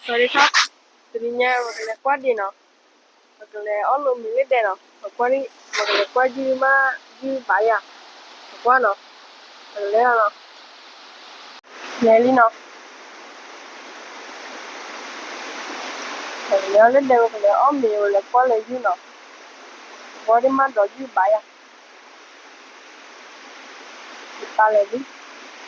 ဒီးဒ်ခါ, တနံၤညါပကလဲၤကွၢ်ဒ့ၣ်နီၤ, ပကလဲၤအီၣ်လိာ်မ့ၤလၢဒဲးနီၤ, ပကွၢ်, ပကလဲၤကွၢ်ယုၢ်မး, ယုၢ်ဘၣ်ယၤ, ပကွၢ်နီၤ, ပကလဲၤလီၤနီၤ, လဲၤလံနီၤ, ပကလဲၤအီၣ်လၢဒဲး, ပကလဲၤအီၣ်မ့ၤ, ပလဲၤ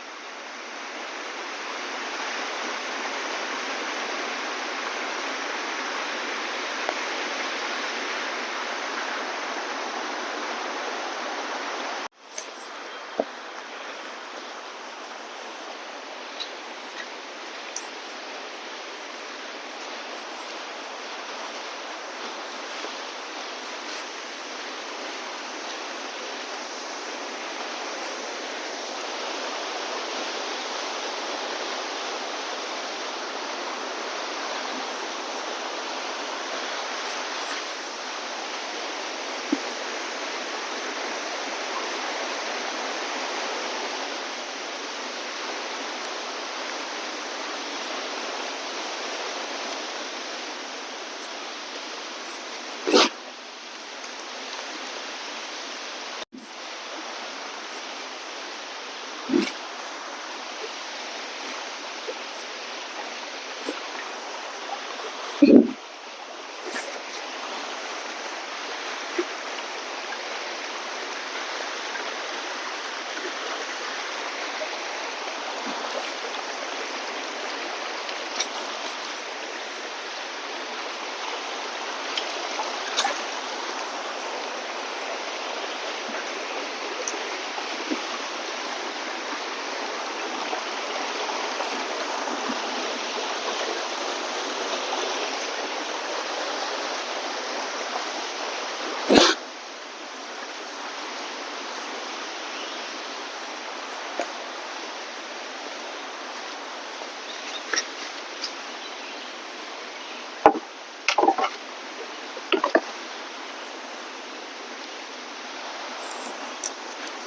ကွၢ်လၢယုၢ်နီၤ, ပကွၢ်ဒ့ၣ်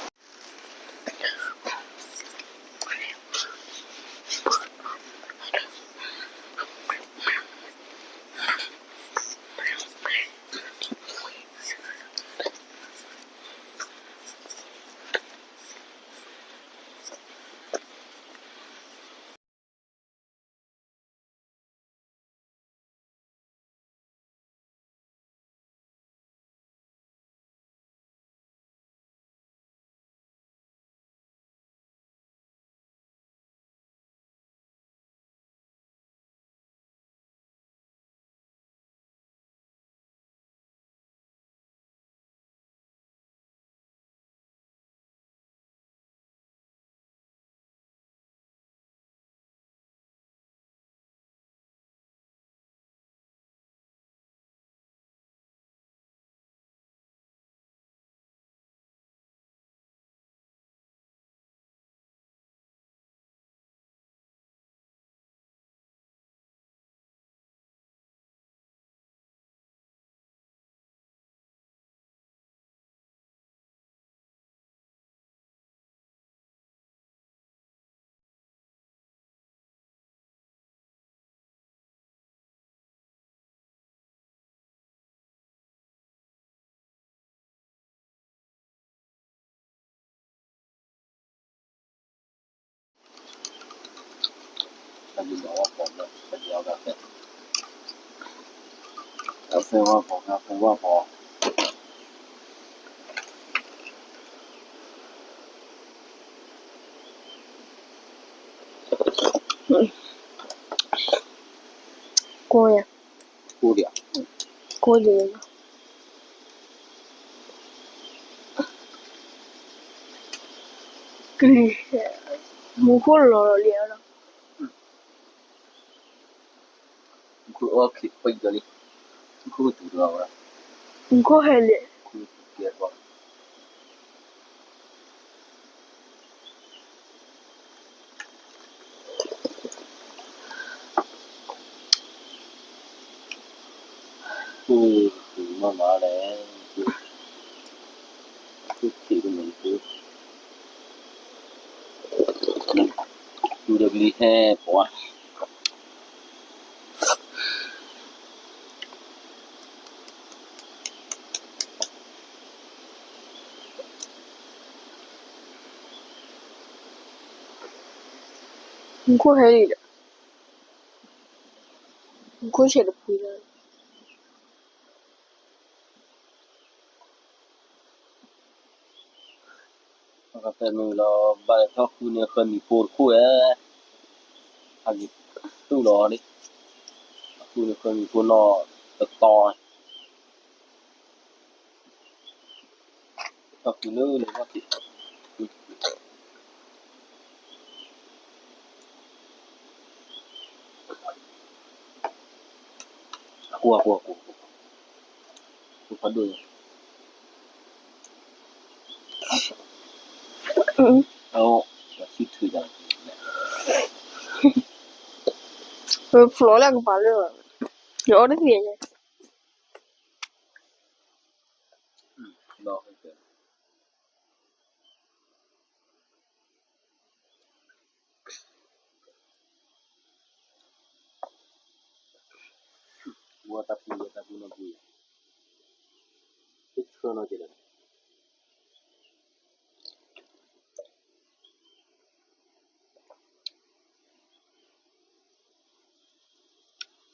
မးဒီးယုၢ်ဘၣ်ယၤ ပလဲၤလံ.ကိၢ်ယၤ, ကိၢ်ဒံး, ကိၢ်ဒံး, ကလံၤ, မူခိၣ်လီၤလီၤလံလီၤ. မူခိၣ်အီၣ်ခံပှဲၤလံ, မူခိၣ်ကတူၤတဂၤဝဲ, မူခိၣ်ဟဲလံ, မူခိၣ်ကဲပှၤ. မ့ၢ်မၤမၤလဲၣ်, မ့ၢ်မၤ, တူၤဒီးကလံၤဟဲပှၤ. ခိၣ်ဟဲလံဒီး, ခိၣ်ဆဲးတဖှံလၢ ပကတဲမ့ၢ်လီၤ ဘၣ်လဲၤထီၣ်ဃုန့ၢ်ဃၢမံၤဖိတခိၣ်ဧဲ, ဟးက့ၤတူၢ်လီၤန့ၣ်, ဃုန့ၢ်ဃၢမံၤဖိနီၢ်တတီၤ, ထီၣ်ဃုလၢန့ၣ်ဘၣ်က့ၤ ကွၢ်ကွၢ်ကွၢ်, ဖးဒိၣ်ညါ, အဆံထုးယါ, ဖျိးလၢကပၤလၢ, ယအီၣ်တသ့ညါ ဝဲတၢ်ပူၤ ဝဲတၢ်ပူၤနီၢ်ပူၤယါ, တဆှၢနီၤက့ၤလၢ ကဲ ဆီဒ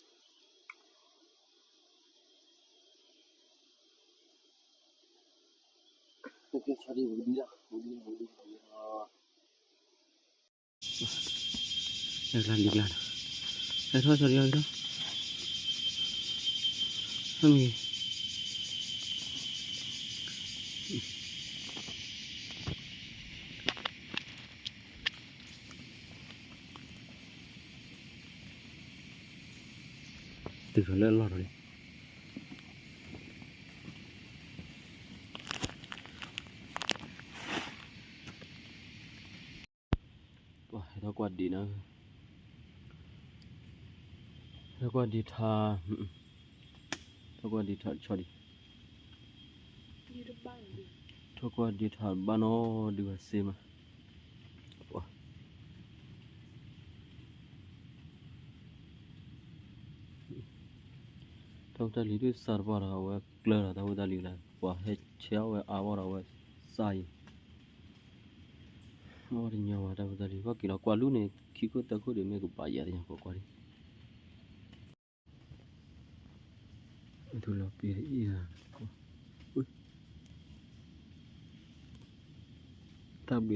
ံးဝံၤလံလီၤ, ဝံၤလံ ဝံၤလံ ဝံၤလံလီၤ. ဟဲကျါလံကျါနီၤ, ဟဲထီၣ်ဆီဒံးအီၤလီၤ, ဟဲမံၤ တုၤလၢအလီၢ်လီၤလံ. ပှၤဟဲထီၣ်ကွၢ်ဒံးနီၤ, ဟဲထီၣ်ကွၢ်ဒံးထါ, ထီၣ်ကွၢ်ဒံးထါဆီဒံး, ထီၣ်ကွၢ်ဒံးထါဘၣ်နီၤ ဒုးဝဲစ့မး, ပှၤ တၢ်ဖိတၢ်လံၤဒုးစးတပှၢ်ဒီး အဝဲကျၢၤဒီးတၢ်ဖိတၢ်လံၤလၢ ပှၤဟဲဆဲးအီၣ်ဝဲအါဘၣ်ဒီး အဝဲစးယံၤ, အီၣ်တညီဝဲတၢ်ဖိတၢ်လံၤ ဘၣ်က့ၤလီၤကွၢ်လူန့ၣ် ခံခိၣ်သၢခိၣ်ဒံး မ့ၢ်ကဘၣ်ယၤသ့ၣ်ညါ ကွၢ်ကွၢ်ဒံး အထူလီၤပ့ၤအံၤ, တၢ်ဘျုးတၢ်လီၤတဲာ်နီၤ, တၢ်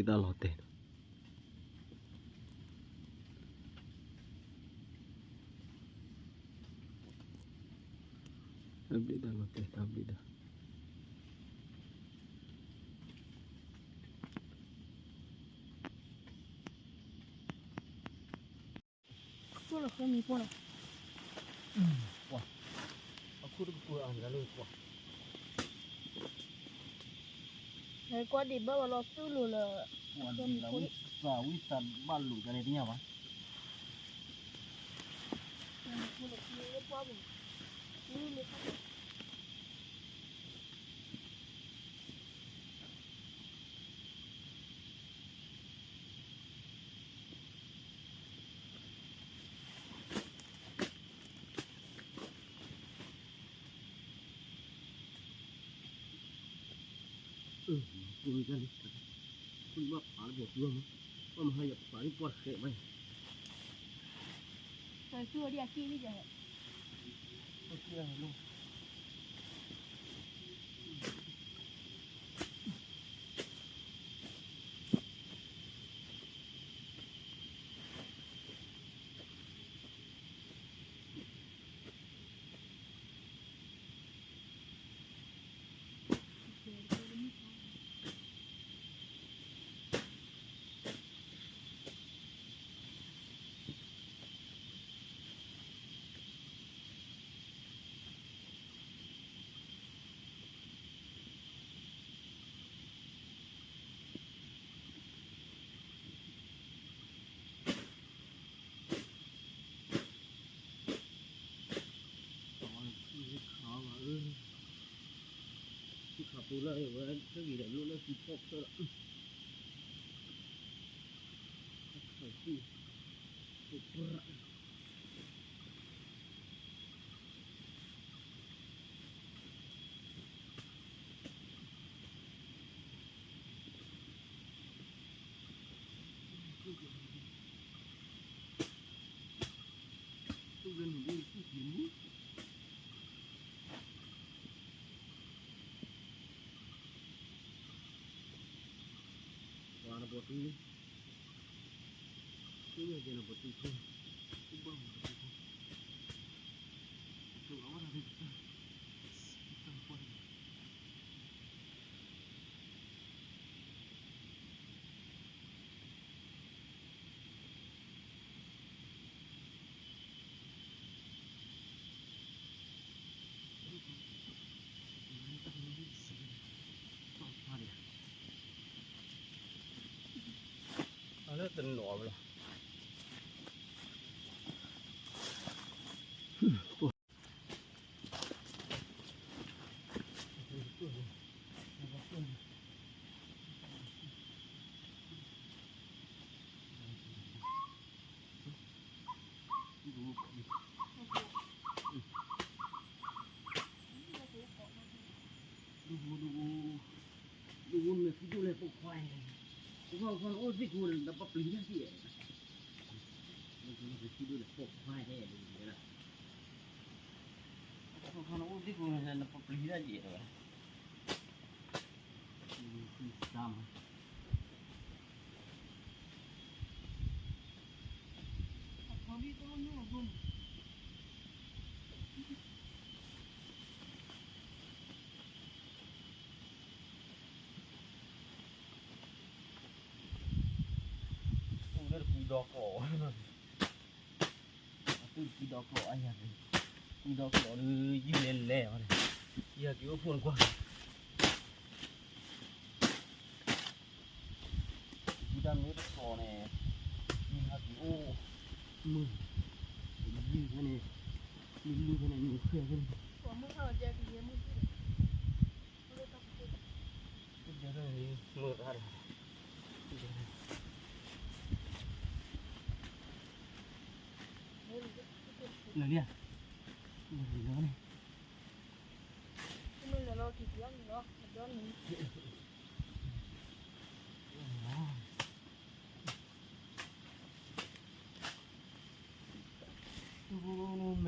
ဘျုးတၢ်လီၤတဲာ် တၢ်ဘျုးတၢ် ခိၣ်လီၤဃၢမံၤဖိနီၤ, ပှၤ, အခိၣ်တကပၤအါန့ၣ်လၢပှၤ, ဟဲကွၢ်ဒံးဘၣ်ဝဲလီၤသူၣ်လိၤလၢ, ပှၤဒံးလၢဝံသးဝံသးဘၣ်လိာ်ကလဲၣ်တညၣ်ဘၣ်. ပှၤမၤဟါယၤပှၤလၢပှၤဃဲးမး, ပှၤသူၣ်အီၤဒ်အက့ၢ်ဒ်ယၤ, အက့ၢ်အလီၤ. လၢတနီၤဘၣ်လီၤ. ဒိၣ်မုၢ်မဲာ်ဖံးဒိၣ်လဲၣ်ပိာ်ခွါ, ပိာ်ခွါအိၣ်သ့ၣ်ကိးဒီး နပပျံၤတၢ်က့ၤ, မ့ၢ်ဖံးဒိၣ်လဲၣ်ပိာ်ခွါ, ပိာ်ခွါအိၣ်သ့ၣ်ကိးဒီး နပပျံၤတၢ်က့ၤဝဲ, မ့ၢ်ဖံးစၢ်မး အိၣ်လၢတပူၤဒီကီး, အသုတပူၤဒီကီးအယၤ, ပူၤဒီကီးဒီး ယုၢ်လဲၤလဲၤအီၤန့ၣ်, ယဟဲက့ၤအိၣ်ဖှိၣ်နကွၢ် ပူၤတၢ်မ့ၢ်တကီးန့ၣ်, ယဟဲက့ၤအိၣ်, မုၢ်, ယုၢ်ဖဲန့ၣ်, ယလုၢ်ဖဲန့ၣ် နုာ်ဃဲဖဲန့ၣ် လၢလံဧါ, လၢလံလီၤန့ၣ်, မဲာ်ထ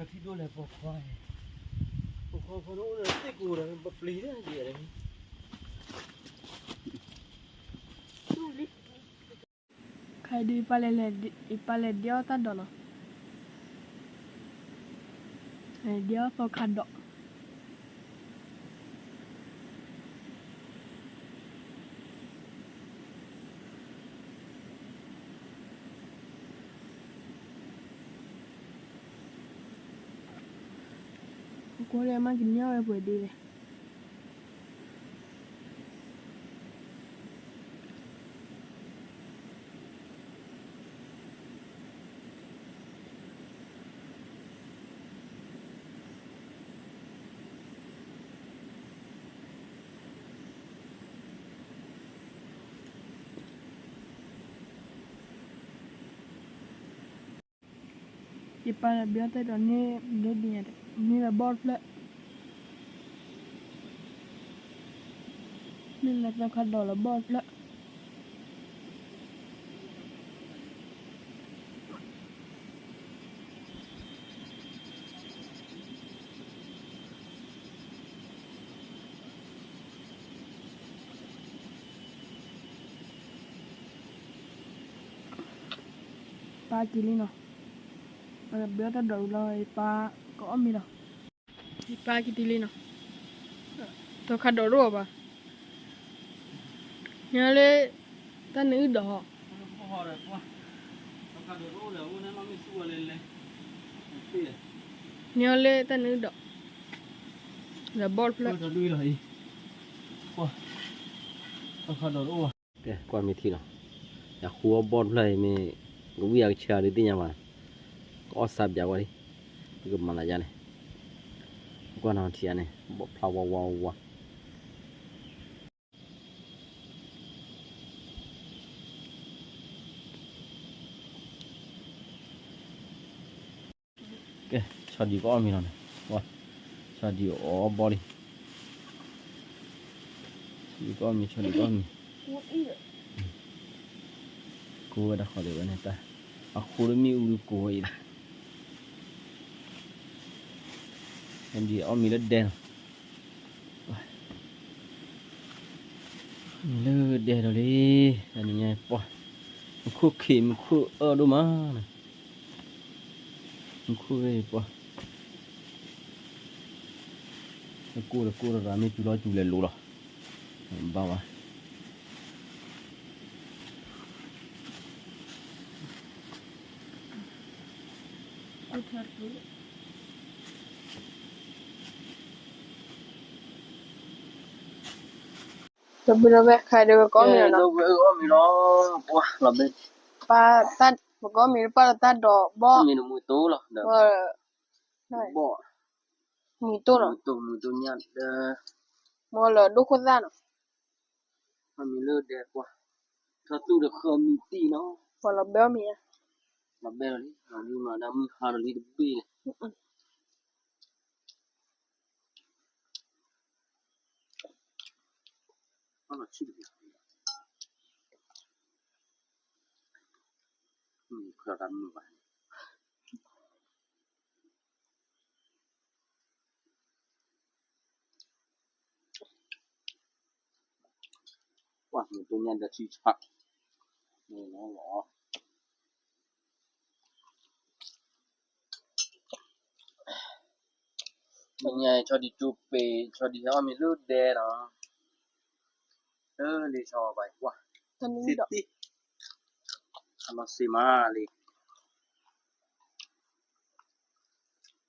ံဒိၣ်လဲၣ်ပိာ်ခွါ, ပိာ်ခွါဖိန့ၣ်အိၣ်လၢသ့ၣ်ကိးဒီး ပပျံၤတၢ်ယဲၢ်လၢ ခါဒုး ယပၢ်လဲၤဒ့အီၣ်တၢ်ဒိးနီၤ, ဒ့အီၣ်သီခါဒိး, ကွၢ်လၢအမါကညီဝဲပှဲၤဒ့ဝဲ ယပၢ်လဲၤဘ့အီၣ်တၢ်ဒိးန့ၣ် ဒ်န့ၣ်, န့ၢ်လၢဘီၣ်တဖျၢၣ်, န့ၢ်လၢသီခါဒိးလၢဘီၣ်တဖျၢၣ်. ပၢ်က့ၤလံနီၤ, ဘ့အီၣ်တၢ်ဒိးလီၤ ယပၢ်ကအီၣ်မ့ၤလီၤ. ယပၢ်က့ၤတုၤလံနီၤ, သီခါဒိးတအိၣ်ဘၣ်, ညီလၢ တၢ်နအုၣ်ဒိး, ညီလၢတၢ်နအုၣ်ဒိး, ဒီးဘီၣ်တဖျၢၣ်, ကွၢ်မ့ၢ်ထံလီၤ, ယဃုအီၣ်ဘီၣ်တဖျၢၣ်အံၤမ့ၢ် ကဝံၣ်အကဆၢဒုးသ့ၣ်ညါဘၣ်, ကအီၣ်စးပၠးဝဲလံ, ပကမၤသးယါန့ၣ်, ကွၢ်နီၤထံအါန့ၣ် ဘီၣ်ဖျါဝါဝါဝါ ကဲ, ဆီဒံးကအီၣ်မ့ၤလီၤန့ၣ်, ဆီဒံးအီၣ်ဘီၣ်လံ, ဆီဒံးကအီၣ်မ့ၤ, ဆီဒံးကအီၣ်မ့ၤ, ကိးဝဲတၢ်ဃီဒံးဝဲန့ၣ်, အဃိလၢမ့ၣ်အူဒုးကိးဝဲအံၤလီၤ. ဒ်အီၣ်မ့ၤလၢဒဲလီၤ, မ့ၤလၢဒဲဒီးလံ, တနံၤညါပှၢ်, မူခိၣ်ခံးမူခိၣ်အၢဒိၣ်မး, မူခိၣ်ဂ့ၤပှၢ်, ကိၢ်ဒီးကိၢ်ဒီးရၤမ့ၢ်စူၤလီၤစူၤလဲၤလိၤလီၤ, ဘၣ်ဝဲ တဘျီဝဲခါဒီးဝဲကိးမံၤလီၤနီၤ, ဝဲအီၣ်မံၤလီၤ, ပှၢ်လီၤဘဲ, ပၢ်, ပကိးမံၤလၢပၢ်လီၤတၢ်ဒိးဘီၣ်, မံၤတမူၤတိၢ်လီၤ, ဘီၣ်, မုၢ်တိၢ်လီၤ, မုၢ်တိၢ်ညါဒီး, မ့ၢ်လၢဒိၣ်ခိၣ်သၣ်နီၤ, အီၣ်မံၤလၢဒဲပှၢ်, ထီၣ်သူၣ်ဒီးဃၢမံၤတံၢ်နီၤ, ပှၢ်လီၤဘဲအီၣ်မံၤဧါ, လီၤဘဲလီၤလံ, လီၤလံမၤဒၣ်မုၢ်ဟါလီၤလံတဘ့ၣ်လီၤ ပှၢ်မုၢ်တိၢ်ညါဒီးထံဆး, နညါဆီဒံးကၠိပ့ၤ ဆီဒံးဟဲအီၣ်မ့ၤလၢဒဲနီၤ, လၢလံဆီဘၣ်ကွၢ်, စ့တံၢ်, အလီၤစ့မးလံ,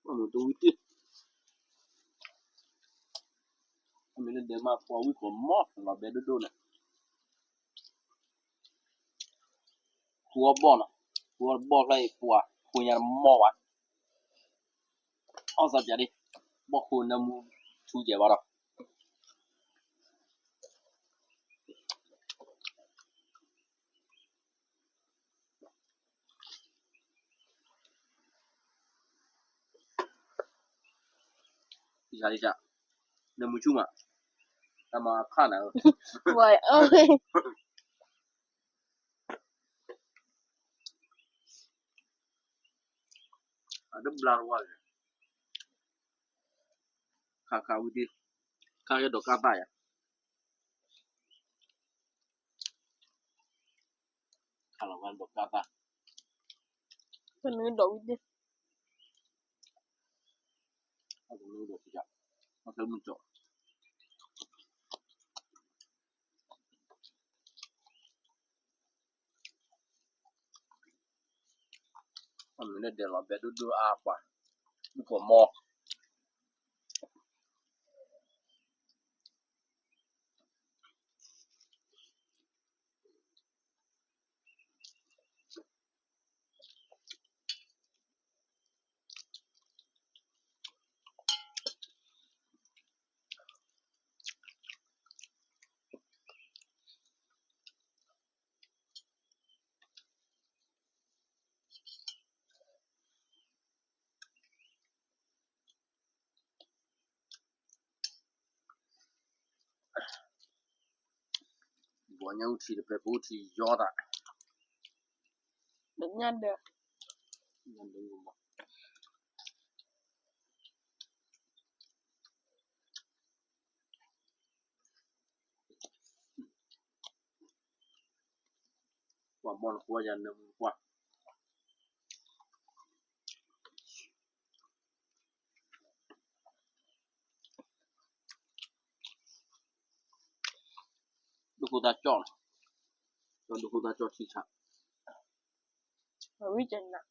ပှၢ်မုၢ်တိၢ်ဝံၣ်တံၢ်, အမ့ၢ်လၢဒဲမးပှၢ်ဝံၣ်ကီးမီၢ်လီၤဘဲဒိၣ်ဒိၣ်န့ၣ်, ဃုအီၣ်ဘီၣ်နီၤ, ဃုအီၣ်ဘီၣ်ဖျါအံၤပှၢ် ဃုညါတမီၢ်ဘၣ်, အီၣ်စၢ်ပၠးဒံး, ဘီၣ်ဃုနၢမူထူကဲဘၣ်ဒီး နၢမူဆူၣ်မး, တၢ်မၤဖးနၤဧၢ, အတဘျါတဝါ, ခါခါဝံၤဒံး, ခါကဲဒီးကၢ်သၣ်ယၤ ခါလီၤဝဲဒီးကၢ်သၣ်, တမ့ၢ်ဒီးဝံၤဒံး, တမ့ၢ်ဒီး, အမုၢ်ကီး, အမ့ၢ်လၢဒဲးလီၤဘဲဒိၣ်ဒိၣ်အါပှၤ, မုၢ်ကီးမီၢ် ဘီညၣ်အူထံတဖဲပအိၣ်ထံယီတၢ်, ညၣ်ဒၢး, ညၣ်ဒၢးမး ပှၤဘီၣ်နကွၢ်ယၤနၢမူကွၢ်, ဒိၣ်ခိၣ်သၣ်ကၠီၣ်, ဒိၣ်ခိၣ်သၣ်ကၠီၣ်ထံဆး, ဝံၣ်ကနၣ်,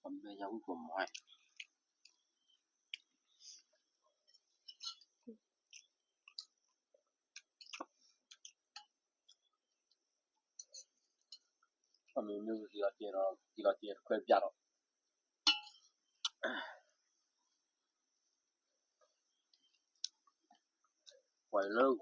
အဘဲယၤဝံၣ်ကီးမီၢ် အမ့ၢ်မ့ၢ်ဝံၤက့ၤလီၤကဲဒီး က့ၤလီၤကဲတခွဲးပၠးဒီး ပှၤလၢဂီၤ အ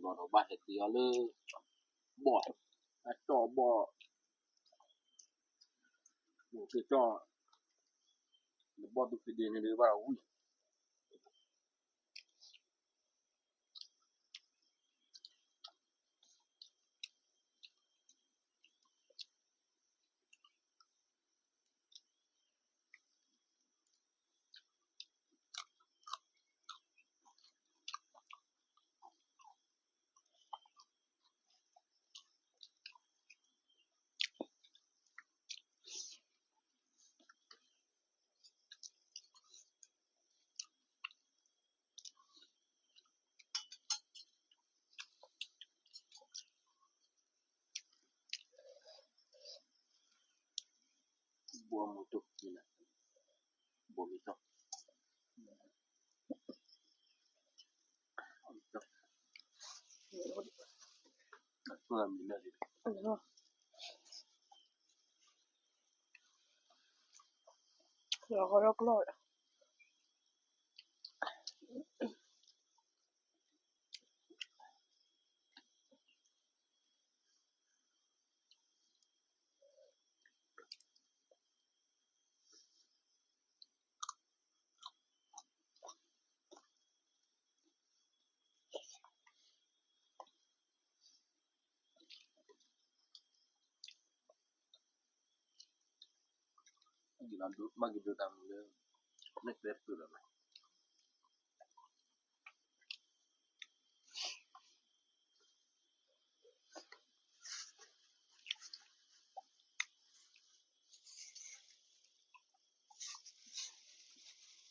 ဒီးဘၣ်ဟဲက့ၤအီၤလၢ ဘီၣ်, အကၠီၣ်ဘီၣ်, ကၠီၣ်, နဘီၣ်သူဖံဒ့န့ၣ်ဒုးဘၣ်ဒီးဝံၣ် ဘိမူတူၢ်, ဘိမူတူၢ်, လီၤဃီလီၤကျီၢ်, ဘၣ်က့ၤဒိတၢ်မူလၢ နကျဲတပၢၢ်လီၤမး.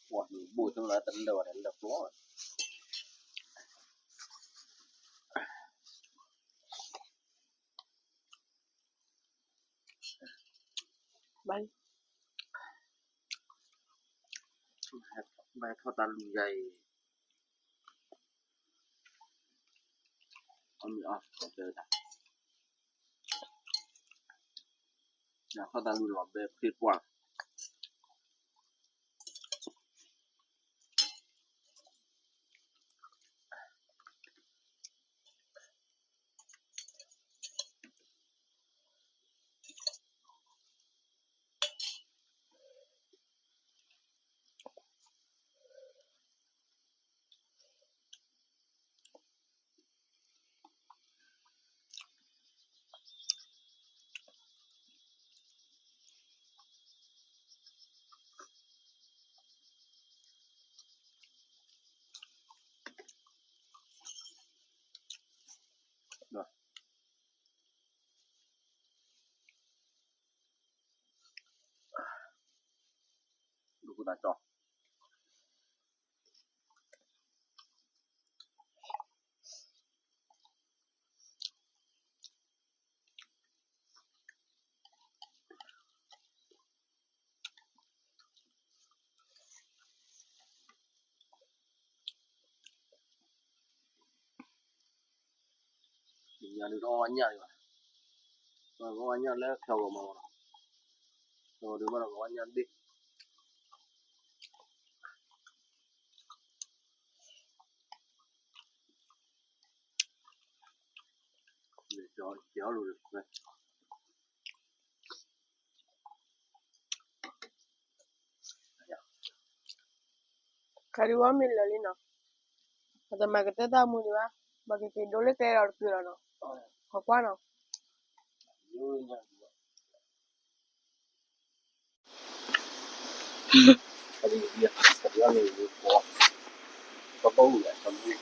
ပှၤဘိၣ်တလၢတလၢဝဲဒၣ်လၢပျီ ဘၣ်ထီၣ်တၢ်လူၤယၤအံၤ အမ့ၢ်အီၣ်တဲဝဲဒၣ် ယၤထီၣ်တၢ်လူၤလီၤဘဲဖ့ပှၢ် ဒိၣ်ခိၣ်သးကၠီ ညါဒုးတအီၣ်ဝဲညၣ်ဒံးဘၣ်, တအီၣ်ဝဲညၣ်လၢဖျီဂီၤမးလီၤ, ဖျီဂီၤဒုးဘၣ်ဒီးကီဝဲညၣ်ဒ့ၣ် ကဲအီၣ်လူၤ ခါဒုးဝဲမ့ၢ်လၢာ်လံနီၤ, ပတမၤကတၢၢ်တၢ်မူဒံးဘၣ်, ပကက့ၤဒိလၢကျဲဒီးတကုာ်လီၤနီၤ, ဟီကွၢ်နီၤ.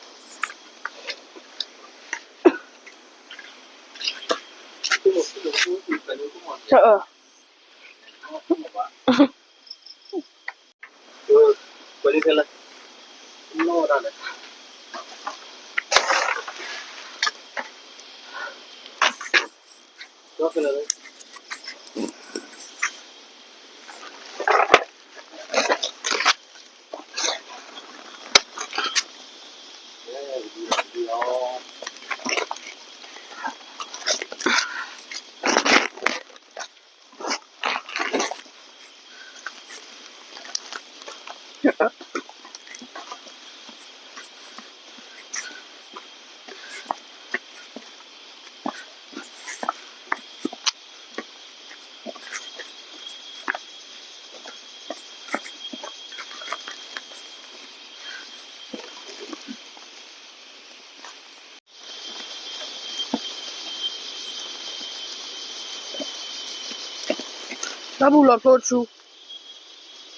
တၢ်ပူၤလီၤဖျိဆူ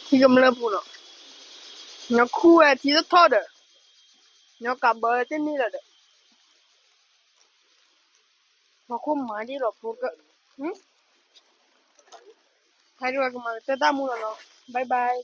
ထံကမျၢၢ်ပူၤနီၤ, ညီခူၣ်ဝဲထံတထီၣ်ဒီး ညီကးဘၢတန့ၢ်လၢၤဒီး ဟီၣ်ခိၣ်မၤဒ်လီၤဖျိကၢ, ဟဲဒ်ဝဲကမၤကတၢၢ်တၢ်မူလီၤနီၤ, bye bye.